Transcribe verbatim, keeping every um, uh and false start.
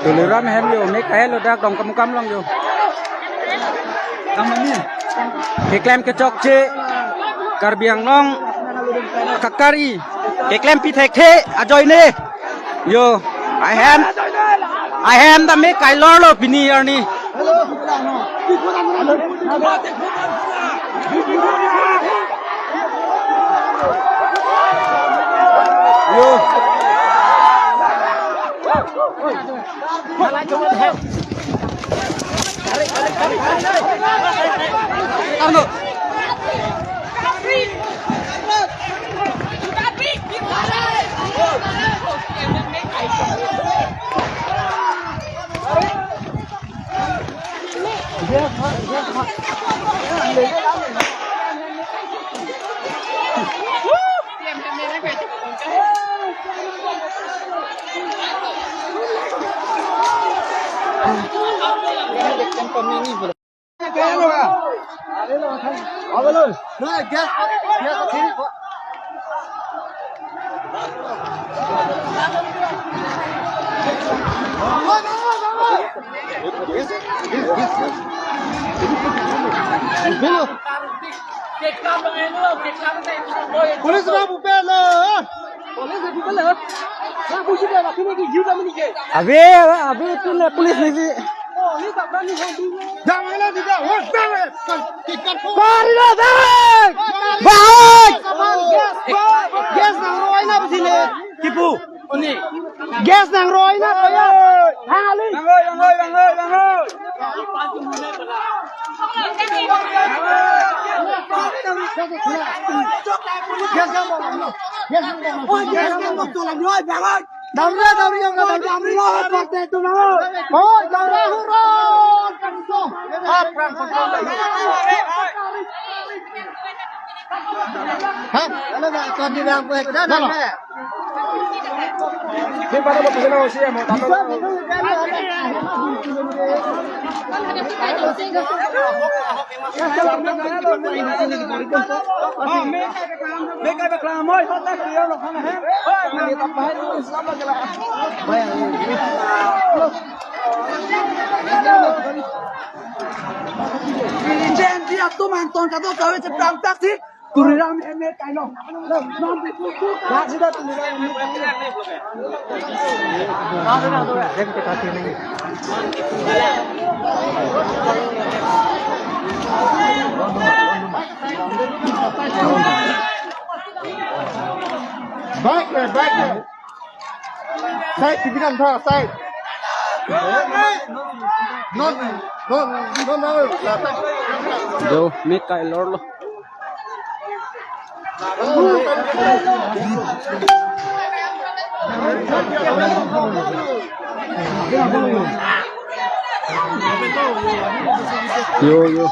Tuliram hem yo, me kahelo dak Dongkamukam along yo. Keklem kechokche, Karbi Anglong kakari, keklem pi thekthe ajoine. Yo, ahem, ahem ta me kailor lo pini arni. Yo. Arno. Police babu pelo. Police babu pelo. Babu sudah lagi ni kita mani ke. Abe, abe, abe, itu na police ni si. Police apa ni, babu? Damai lah tidak. Wah, damai. Kari lah, damai. Baik. Gas, gas nangroi na besi le. Kipu. Gas nangroi na kaya. Hali. Nangroi, nangroi, nangroi, nangroi. Gas nangroi. Gas nangroi. Daura, daura, daura, daura. Oh, daura, hurra. Hah? Halo, Pak. Kau di belakang gue, kenapa? Halo. Ini pada mau pesan apa sih, ya? Mau tambah? Jen dia tu manton kado kawe ceprang taksi. Kuriram M A kailo. Dah sudah Kuriram M A kailo. Back, back. Side, pimpinan tha, side. Non, non, non, non. Jo, me kailor lo. Yo, yo.